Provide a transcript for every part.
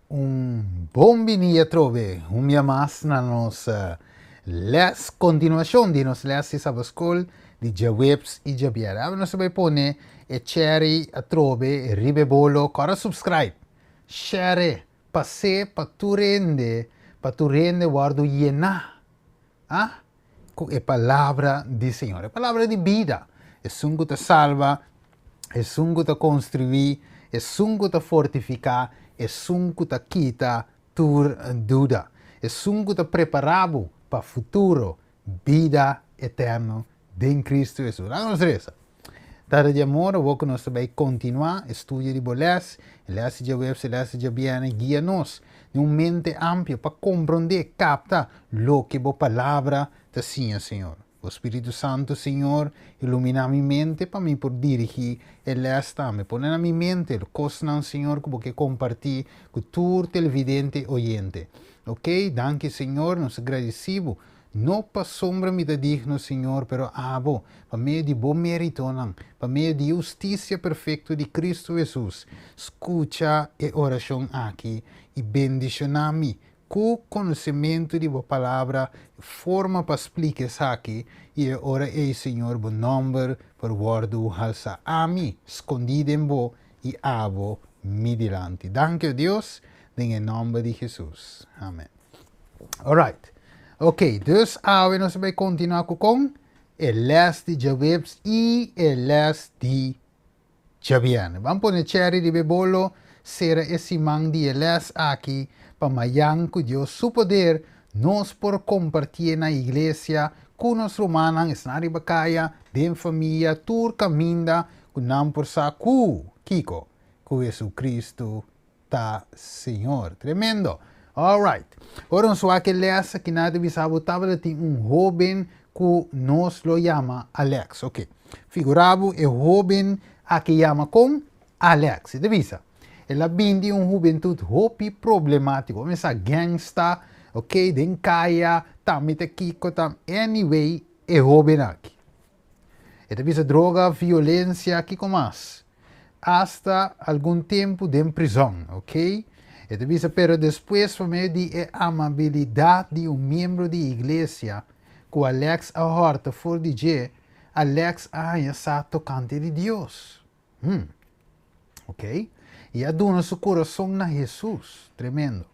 Un bon bini atrobe un bia mas na nos les, continuacion di nos les di Sabaschool di djaweps y djabièrnè. Awe nos ta bay pone e cherry atrobe riba e bolo. Kòrda subscribe, share, pas'é pa tur hende, pa tur hende wòrdu yená, ah, ku e palabra di Señor, e palabra di bida, esun ku ta salba, esun ku ta konstruí, esun ku ta fortifiká, esun ku ta kita tur duda, esun ku ta prepará bo pa futuro, bida eterno den Kristu Hesus. Laga nos resa. Tata di amor, awor ku nos ta bai kontinuá e studio di bo lès, e lès di djaweps, e lès di djabièrnè, guia nos den un mente amplio pa komprondé, kapta loke bo Palabra ta siña, Señor. Bo Spiritu Santu, Señor, iluminá mi mente pa mi por dirigí e lès tambe. Pone na mi mente kosnan, Señor, ku bo ke kompartí ku tur televidente i oyente. Oke, danki, Señor, nos ta gradisí bo. No pasobra mi ta digno, Señor, pero abo, pa medio di bo méritonan, pa medio di e hustisia perfekto di Kristu Hesus, skucha e orashon aki i bendishoná mi ku konosementu di bo Palabra, forma pa splika esaki, i e ora ei, Señor, bo nòmber por wòrdu halsá. Ami, skondí den bo, i abo mi dilanti. Danki, o Dios, den e nòmber di Hesus. Amen. Alright. Ok, dus awe nos ta bai kontinuá ku kon? E lès di djaweps i e lès di djabièrnè. Ban pone chèri riba e bolo, sera e siman di e lès aki pa mayan ku Dios su poder nos por kompartié na iglesia ku nos rumannan, esnan riba kaya, den famia, tur kaminda ku nan por sa ku kiko? Ku Hesukristu ta Señor. Tremendo! Alright. Ora nos wak e les aki nan ta bisa bo tabata tin un hoben ku nos lo yama Alex. Ok. Figura bo e hoben aki yama kon? Alex. E ta bisa, el a bin di un hubentut hopi problemátiko. Bo mester sa gangsta, ok, den kaya, tambe ta kiko, tam. Anyway, e hoben aki. E ta bisa droga, violencia, kico mas? Hasta algun tempu den prizon, ok? E ta bisa pero despues pa medio di e amabilidad di un miembro di iglesia cu Alex a horta for di dje, Alex a haña sa tocante di Dios. Hmm. Ok? I a duna su kurason na Hesus. Tremendo.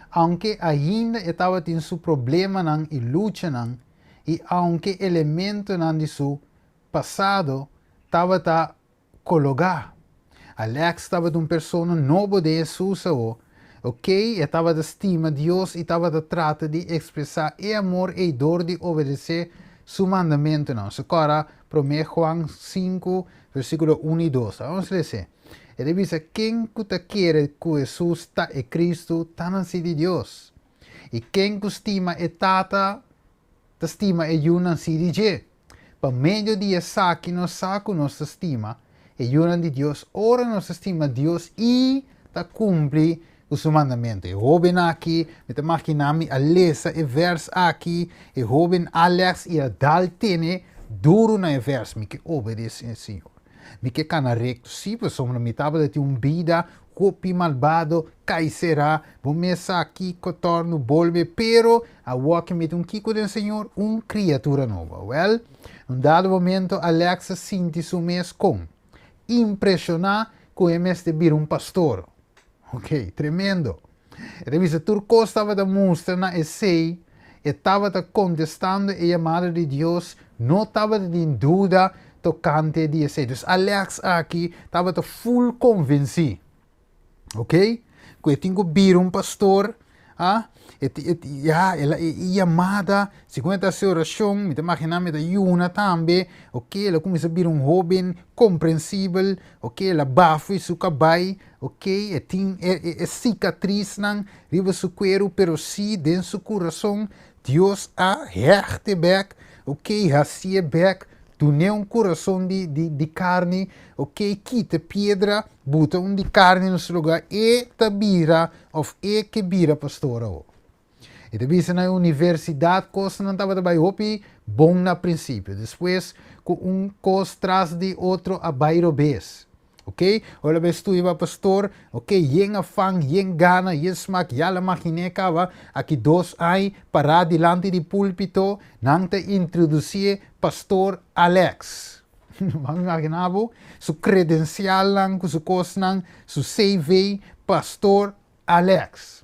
Aunke ainda e tabatin su problemanan i luchanan, i aunke elementonan di su pasado tabata kologá, Alex tabata un persona nobo den Hesus awo. Ok, e tabata stima Dios i tabata trata di ekspresá e amor ei dor di obedesé Su mandamentunan. Su kòrda Promé Juan sinku, versíkulo unu i dos. Awor nos lese. E ta bisa, Ken ku ta kere ku Hesus ta e Kristu ta nasí di Dios. I ken ku stima e Tata ta stima e Yu nasí di dje. Pa medio di esaki nos sa ku nos ta stima e yunan di Dios ora nos ta stima Dios i ta kumpli ku su mandamentu. E hóben aki, mi ta maginá mi a lesa e vèrs aki, e hóben Alex i a dal tene duru na e vèrs, Mi ke obedesé Señor. Mi ke kana rekto. Sí, pasobra mi tabata tin un bida hopi malbado, kai será, bo mes sa kiko tòrnu bolbe, pero awor ke mi ta un kiko den Señor? Un kriatura nobo. Wèl, un dado momento Alex a sinti su mes kon impreshoná ku e mester bira un pastor. Ok, tremendo. E ta bisa tur kos tabata mustra na esei, e tabata kontestando e yamada di Dios, no tabata tin duda tokante di esei. Dus Alex aki tabata full konvensí. Ok, ku e tin ku bira un pastor, ah, e e ya, el a e yamada, segun e ta hasi orashon, mi ta imaginá mi ta yuna tambe, ok, el a kuminsá bira un hóben komprensibel, ok, el a bafui su kabai, Ok, e tin e, e, e sikatrisnan riba su kueru, pero sí den su kurason Dios a hègte bèk, ok, hasié bèk, dun'é un kurason di, di, di karni, ok, kita piedra, buta un di karni na su lugá, e ta bira òf e ke bira pastor awor. E ta bisa na e universidat kosnan tabata bai hopi bon na prinsipio, despues ku un kos tras di otro a bai robes. Ok, ora el a bai studia pa pastor, ok, yen afan, yen gana, yen smak, ya el a maginé kaba, aki dos ai pará dilanti di púlpito, nan ta introdusié Pastor Alex. Bo a imaginá bo? Su kredensialnan ku su kosnan, su CV, Pastor Alex.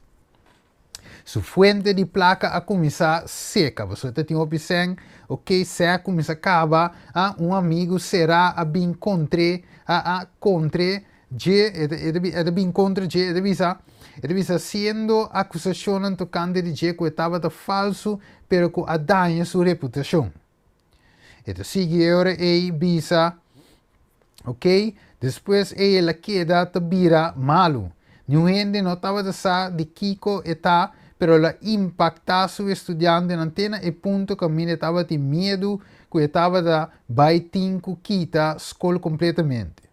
Su fuente di plaka a kuminsá seka, pasobra ta tin hopi sèn, ok, sè a kuminsá kaba, a un amigu será a bin kontr'é, a a kontr'é dje, e ta e ta e ta bin kontra dje, e ta bisa, e ta bisa siendo akusashonnan tokante di dje ku e tabata falsu, pero ku a daña su reputashon. E ta sigui e ora ei bisa, Ok, despues ei el a keda ta bira malu. Niun hende no tabata sa di kiko e ta, pero el a impaktá su estudiantenan te na e punto kaminda e tabatin miedu ku e tabata bai tin ku kita skol kompletamente.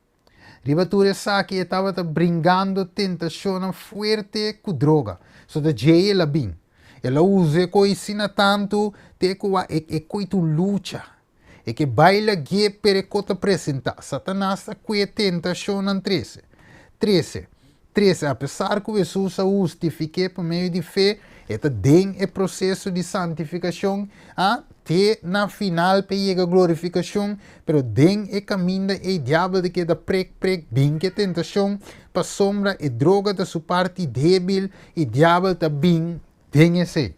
Riba tur esaki e tabata bringando tentashonnan fuerte ku droga. So ta djei el a bin. El a usa e koi asina tantu te ku a e e koi ta un lucha. E ke bai lag'é pero e ko ta presentá. Satanas ta kue tentashonnan trese. Trese. Trese. Apesar ku Hesus a hustifik'é pa medio di fe, e ta den e proseso di santifikashon, a te na final p'e yega glorifikashon, pero den e kaminda ei diabel ta keda prek prek bin ku e tentashon, pasobra e droga ta su parti débil i diabel ta bin den esei.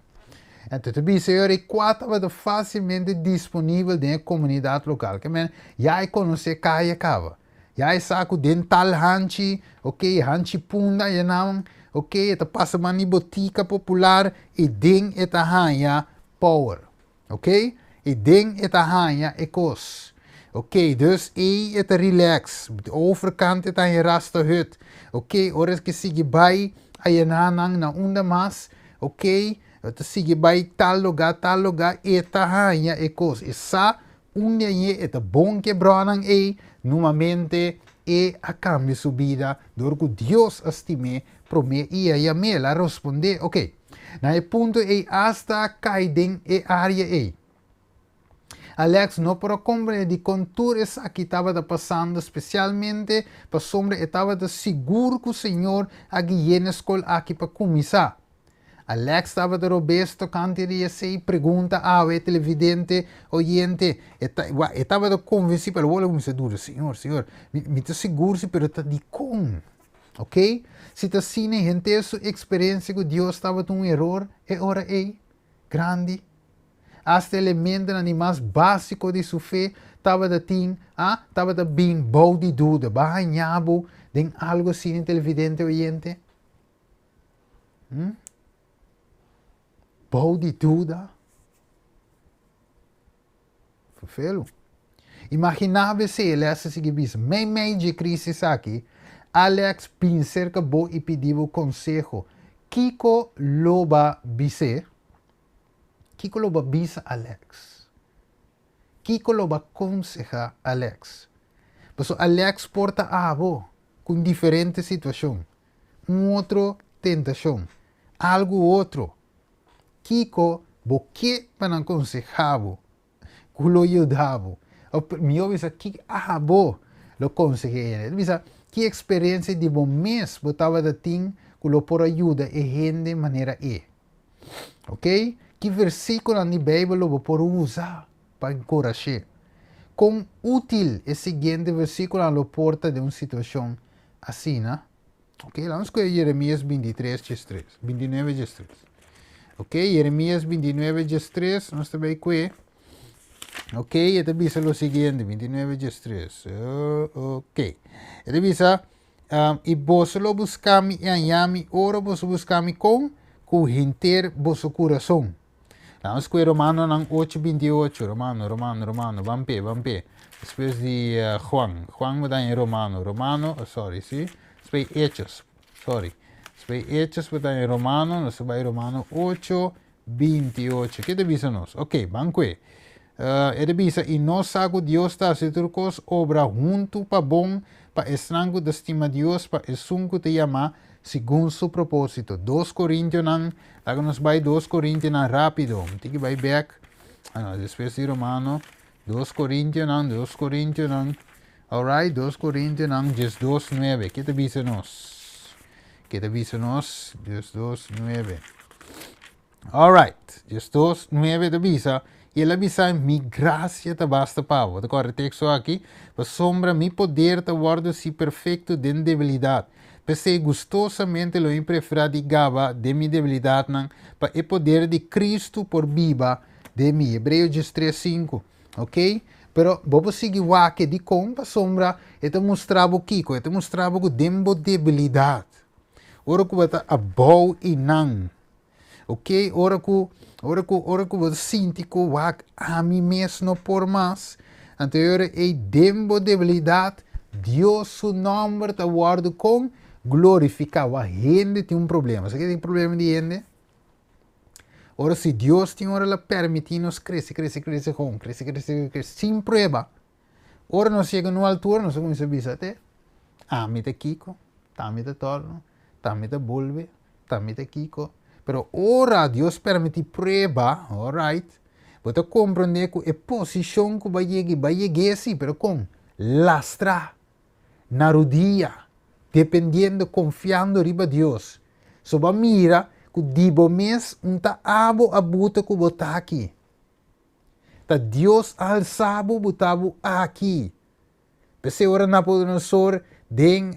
Anto ta bisa e ora ei kua tabata fásilmente disponibel den e komunidat lokal. Ke men ya e konosé kaya kaba. Ya e sa ku den tal hanchi, ok, hanchi punda e nan, ok, e ta pasa man di botika popular i den e ta haña power, ok, i den e ta haña e kos. Ok, dus ei e ta relax, di overkant e ta haña rasta hut, ok, ora e ke sigui bai a yena nan na unda mas, ok, e ta sigui bai tal lugá, tal lugá, e ta haña e kos, e sa Un di añe e ta bon ke bronan ei, numamente e a kambia su bida dor ku Dios a stim'é promé i a yam'é. El a rospondé, Oke. Na e punto ei asta a kai den e área ei. Alex no por a komprendé dikon tur esaki tabata pasando, spesialmente pasobra e tabata sigur ku Señor a gui'é na e skol aki pa kuminsá. Alex tabata robes tokante di esei pregunta awe televidente oyente e ta wa e tabata konvensí pero awor el a kuminsá duda señor señor mi mi ta sigur si pero ta dikon ok si ta asina henter su eksperensia ku Dios tabata un eror e ora ei grandi hasta elementonan di mas básiko di su fe tabata tin a tabata bin bou di duda bo a haña bo den algu asina televidente oyente. Bou di duda? Vervelu. Imaginá bo esei, Alex a sigui bisa, Meimei dje krísis aki, Alex bin serka bo i pidi bo konseho. Kiko lo ba bis'é? Kiko lo ba bisa Alex? Kiko lo ba konsehá Alex? Pasobra Alex por ta abo ku un diferente situashon. un otro tentashon, algu otro. Kiko bo ke pa nan konsehá bo ku lo yuda bo? Òf mihó bisa, ki abo lo konseh'é hende? Ta bisa, ki eksperensia di bo mes bo tabata tin ku lo por a yuda e hende manera e? Oke? Ki versíkulonan di Beibel lo bo por usa pa enkurash'é? Kon útil e siguiente versíkulonan lo por ta den un situashon Asina, ok, laat nos kohe Jeremias 23, djes 3, 29, djes 3. Ok, Jeremias 29, djes 3, nos ta bai kohe. Ok, e ta bisa lo siguiente, 29, djes 3. Uh, ok, e ta bisa, um, i boso lo buska mi i haña mi ora boso buska mi kon? Ku henter boso kurason. Laat nos Romanonan 8, 28. Romano, Romano, Romano. Ban p'e, ban p'e. Despues di uh, Juan. Juan bo ta Romano. Romano, oh, sorry, si. Despues Hechos. Sorry. Despues Hechos bo ta Romano. Nos bai Romano 8, 28. Ke ta bisa nos? Ok, ban kue. Uh, e ta bisa, i nos sa ku Dios ta hasi tur kos obra huntu pa bon pa esnan ku ta stima Dios, pa esun ku ta yamá segun su propósito. 2 Korintionan, laga nos bai 2 Korintionan rápido. Mi tin ki bai bèk. Ah, no, despues di Romano, 2 Korintionan, 2 Korintionan. Alright, 2 Korintionan 12, 9. Ke ta bisa nos? Ke ta bisa nos? 12, 9. Alright, 12, 9 ta bisa, i el a bisa: "Mi grasia ta basta pa bo." Kore teksto aki. "Pasobra mi poder ta wòrdu hasí perfekto den debilidat. P'esei gustosamente lo mi preferá di gaba den mi debilidatnan, pa e poder di Kristu por biba den mi." Hebreo 3, 5. Ok? Pero bo sigui wak di kon, pasobra e ta mustra bo kiko, e ta mustra bo ku den bo debilidat. Ora ku bo ta abou i nan. Ok? Ora ku bo sinti ku wak ami mes no por mas. Anto e den bo debilidat, Dios su nòmber ta wòrdu kon glorifiká. Wa hende tin un problema. Sabe tin problema di hende? Ora si Dios tin ora la permití nos krese, krese, krese, kon, krese, krese, krese, sin prueba. Ora nos yega na altura, nos kuminsá bisa te, ami ta kiko, t'ami ta torno, t'ami ta bolbe, t'ami ta kiko. Pero ora Dios permití prueba, alright, bo ta komprondé ku e posishon ku bo a yega, bo a yega sí, pero kon lastra, na rudia, dependiendo, konfiando riba Dios. So bo a mira ku di bo mes n' ta abo a buta ku bo ta aki. Ta Dios a alsa bo buta bo aki. P'esei ora Nabucodonosor den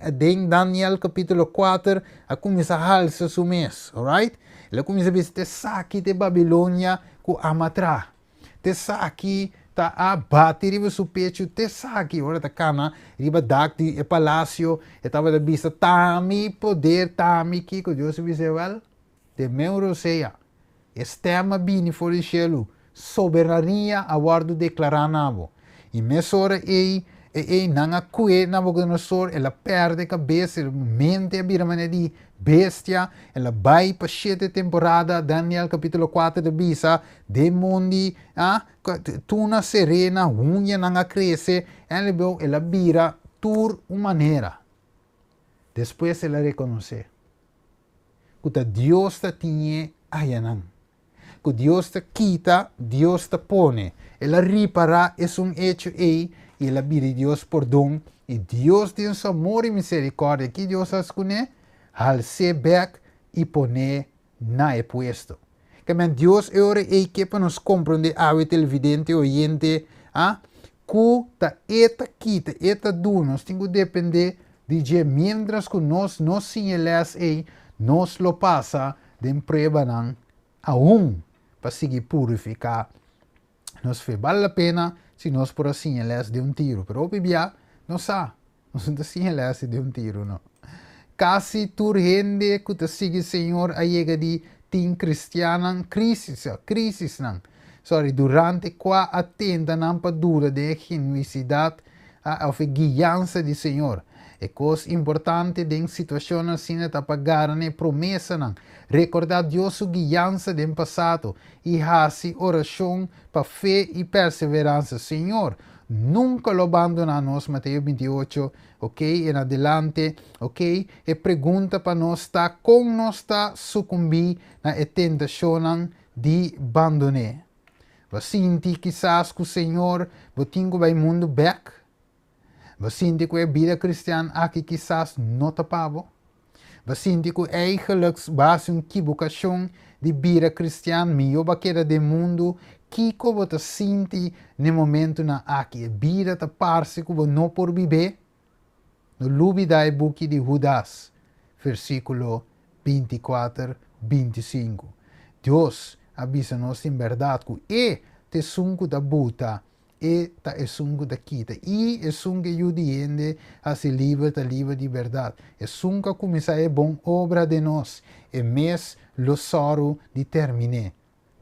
Daniel kapítulo 4 a kuminsá halsa su mes, alright? El a kuminsá bisa t'esaki ta Babilonia ku a matra. T'esaki ta a bati riba su pechu, t'esaki ora ta kana riba dak di e palasio, e tabata bisa t'ami poder, t'ami kiko. Dios a bisa wel, den mesun rosea, e stèm a bini for di shelu, soberania a wòrdu deklará na bo. I mesora ei nan a kue Nabucodonosor, el a pèrdè kabes, mente a bira manera di bestia, el a bai pa 7 temporada, Daniel kapítulo 4 ta bisa, den mondi, ah, tuna serena, huñanan a krese, el a bira tur un manera. Despues el a rekonosé ku ta Dios ta tin'é ayanan. Ku Dios ta kita, Dios ta pone. El a ripará esun echo ei i el a pidi Dios pordon i Dios den su amor i miserikòrdia, ki Dios a hasi kuné? Hals'é bèk i pon'é na e puesto. Ke men Dios e ora ei ke pa nos komprondé awe televidente oyente, ah, ku ta e ta kita, e ta duna, nos tin ku dependé di dje miéntras ku nos no siña e lès ei, nos lo pasa den pruebanan aun pa sigui purifiká nos fe. Bale la pena si nos por a siña lès den un tiru, pero hopi bia nos sa, nos no ta siña lès den un tiru no. Kasi tur hende ku ta sigui Señor a yega di tin kristiannan krisis, krisisnan, sorry, durante kua a tenta nan pa duda den e genuisidat òf e guiansa di Señor. E kos importante den situashonnan asina ta pa gara na e promesanan, rekordá Dios su guiansa den pasado i hasi orashon pa fe i perseveransa. Señor nunka lo bandoná nos, Mateo 28, ok, en adelante, ok. E pregunta pa nos ta kon nos ta sukumbí na e tentashonnan di bandon'é? Bo sinti kisas ku Señor bo tin ku bai mundu bèk? Bo sinti ku e bida kristian aki kisas no ta pa bo? Bo sinti ku eigenlijk bo hasi un kibukashon di bira kristian, mihó bo a keda den mundu? Kiko bo ta sinti n'e momentunan aki? E bida ta parse ku bo no por bib'é? No lubidá e buki di Hudas, versíkulo 24, 25. Dios a bisa nos den bèrdat ku e ta esun ku ta buta, e ta esun ku ta kita, i esun ku e Yu di hende hasi liber ta liber di bèrdat. Esun ku a kuminsá e bon obra den nos, e mes lo sòru di termin'é.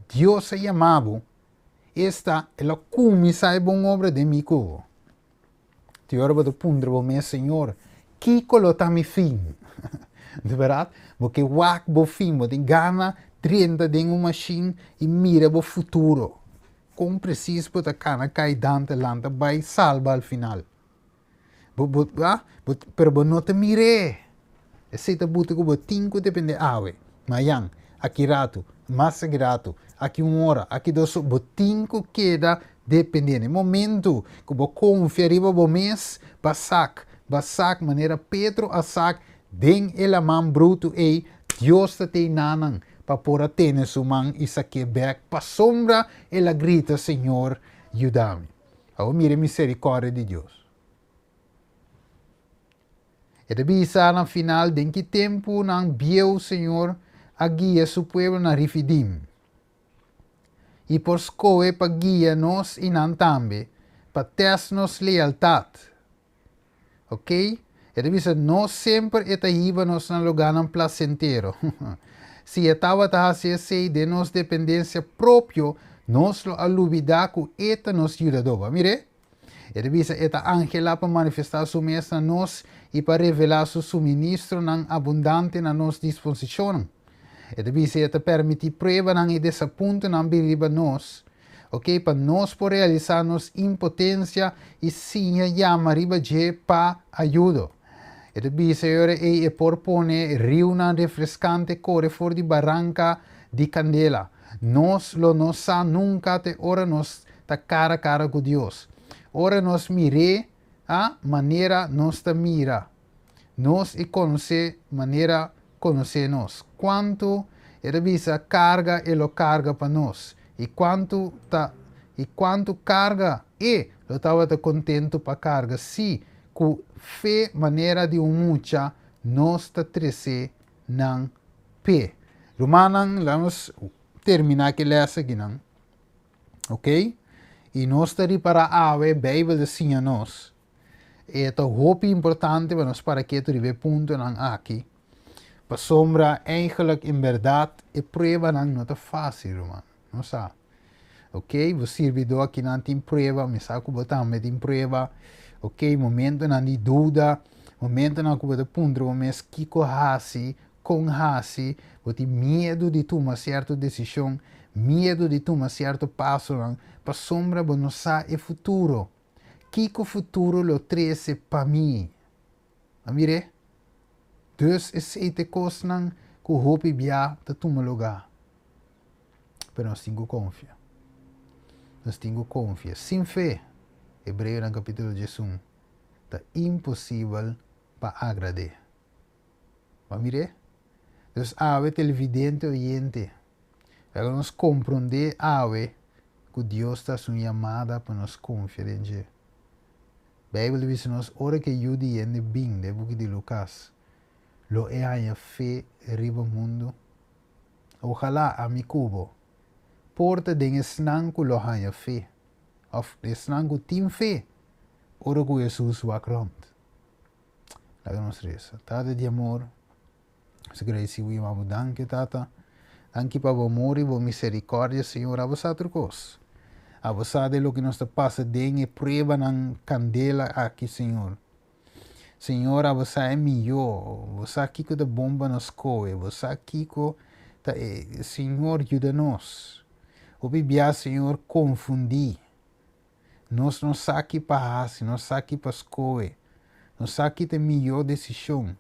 Dios a yama bo, esta, el a kuminsá e bon obra den mi ku bo. Te ora bo ta puntra bo mes, Señor, kiko lo ta mi fin? Di bèrdat, bo ke wak bo fin, bo tin gana drenta den un mashin i mira bo futuro. Kon presis bo ta kana kai dante lanta bai salba al final. Bo, bo, ah, bo, pero bo no ta mir'é. Esei ta buta ku bo tin ku dependé awe, mayan, aki ratu, mas aki ratu. Aki un ora, aki dos ora, bo tin ku keda dependé. Na e momentu ku bo konfia riba bo mes, ba sak, ba sak manera Pedro a sak den e laman brutu ei, Dios ta tei nanan pa por a tene su man i sak'é bèk pasobra el a grita, Señor, yuda mi. Awor mira e miserikòrdia di Dios. E ta bisa na final, Den ki tempunan bieu Señor a guia su pueblo na Rifidim, i por skohe pa guia nos i nan tambe, pa tèst nos lealtat. Ok? E ta bisa, No semper e ta hiba nos na lugánan plasentero. Si e tabata hasi esei den nos dependensia propio, nos lo a lubidá ku e ta nos Yudadó. Bo a mir'é? E ta bisa e ta anhelá pa manifestá su mes na nos i pa revelá su suministronan abundante na nos disposishonnan. E ta bisa e ta permití pruebanan i desapuntonan bin riba nos, oke, pa nos por realisá nos impotensia i siña yama riba dje pa ayudo. E ta bisa e ora ei e por pone riunan refreskante kore for di baranka di kandela. Nos lo no sa nunka te ora nos ta kara kara ku Dios. Ora nos mir'é a manera nos ta mira nos i konosé manera konosé nos. Kuantu, e ta bisa, karga e lo karga pa nos, i kuantu ta i kuantu karga e lo tabata kontentu pa karga si ku fe manera di un mucha nos ta tresé nan p'e. Rumannan, laga nos terminá ki lès akinan. Ok? I nos ta ripará awe, Beibel ta siña nos, e ta hopi importante pa nos para ketu riba e puntonan aki, pasobra eigenlijk en bèrdat e pruebanan no ta fásil, ruman. Nos sa. Ok, bo sirbidó akinan tin prueba, mi sa ku bo tambe tin prueba. Ok, momentonan di duda, momentonan ku bo ta puntra bo mes kiko hasi, Kon hasi? Bo tin miedu di tuma sierto desishon, miedu di tuma sierto pasonan, pasobra bo no sa e futuro. Kiko futuro lo trese pa mi? A mir'é? Dus esei ta e kosnan ku hopi bia ta tuma lugá. Pero nos tin ku konfia. Nos tin ku konfia. Sin fe, Hebreonan kapítulo diesun, ta imposibel pa agrad'é. Bo a mir'é? Dus awe televidente oyente, laga nos komprondé awe ku Dios ta hasi un yamada pa nos konfia den dje. Beibel ta bisa nos ora ku e Yu di hende bin, den e buki di Lukas, lo e haña fe riba mundu? Ojalá ami ku bo por ta den esnan ku lo haña fe, òf esnan ku tin fe, ora ku Hesus wak rònt. Laga nos resa. Tata di amor, nos gradisi bo i yama bo danki, Tata. Danki pa bo amor i bo misericordia, Señor. Abo sa tur kos. Abo sa de loke nos ta pasa den e pruebanan kandela aki, Señor. Señor, abo sa e mihó. Bo sa kiko ta bon pa nos kohe. Bo sa kiko ta e. Señor, yuda nos. Hopi bia, Señor, konfundí. Nos no sa ki pa hasi, no sa ki pa skohe, no sa ki ta e mihó desishon.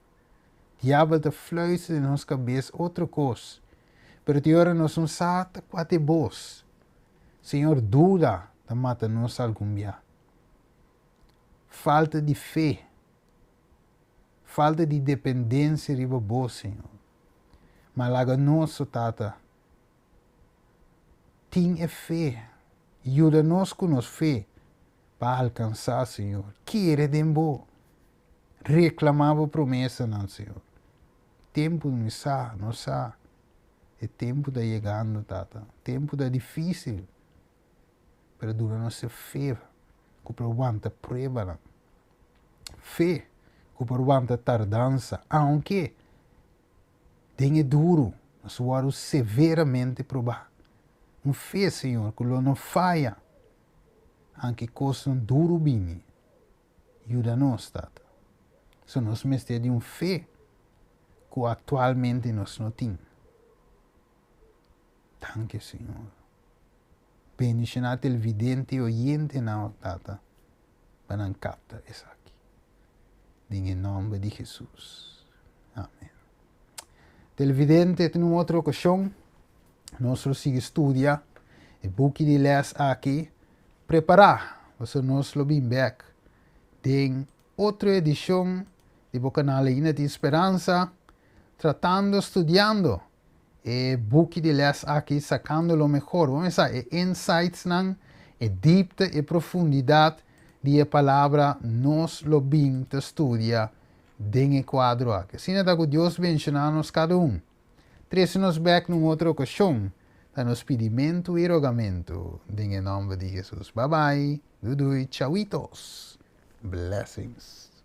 Diabel ta fluister den nos kabes otro kos, pero tin ora nos no sa ta kua ta e bos. Señor, duda ta mata nos algun bia. Falta di fe, falta di dependensia riba bo, Señor. Ma laga nos, o Tata, Tin e fe. Yuda nos ku nos fe pa alkansá, Señor. Kere den Bo. Reklamá Bo promesanan, Señor. Tempu mi sa, nos sa, e tempu ta yegando, Tata. Tempu ta difísil, pero duna nos e fe ku por wanta pruebanan. Fe ku por wanta tardansa, aunke Den e duru, nos wòrdu severamente probá. Un fe, Señor, ku lo no faya, anke kosnan duru bini. Yuda nos, Tata. So nos mester di un fe ku aktualmente nos no tin. Danki, Señor. Bendishoná televidente i oyentenan, Tata, pa nan kapta esaki. Den e nòmber di Hesus. Amen. Televidente, tin un otro okashon. Nos lo sigui studia e buki di les aki. Prepará, pasobra nos lo bin bèk den otro edishon di bo kanal Ainda Tin Speransa, tratando, studiando e buki di les aki, sakando lo mehor. Bo mester sa e insightsnan, e dipte, e profundidat di e palabra nos lo bin ta studia den e kuadro aki. Asina ta ku Dios benshoná nos kada un. Trese nos bek na un otro okashon ta nos pidimentu i rogamentu den e nòmber di Hesus. Bye bye, dudui, chauitos, blessings.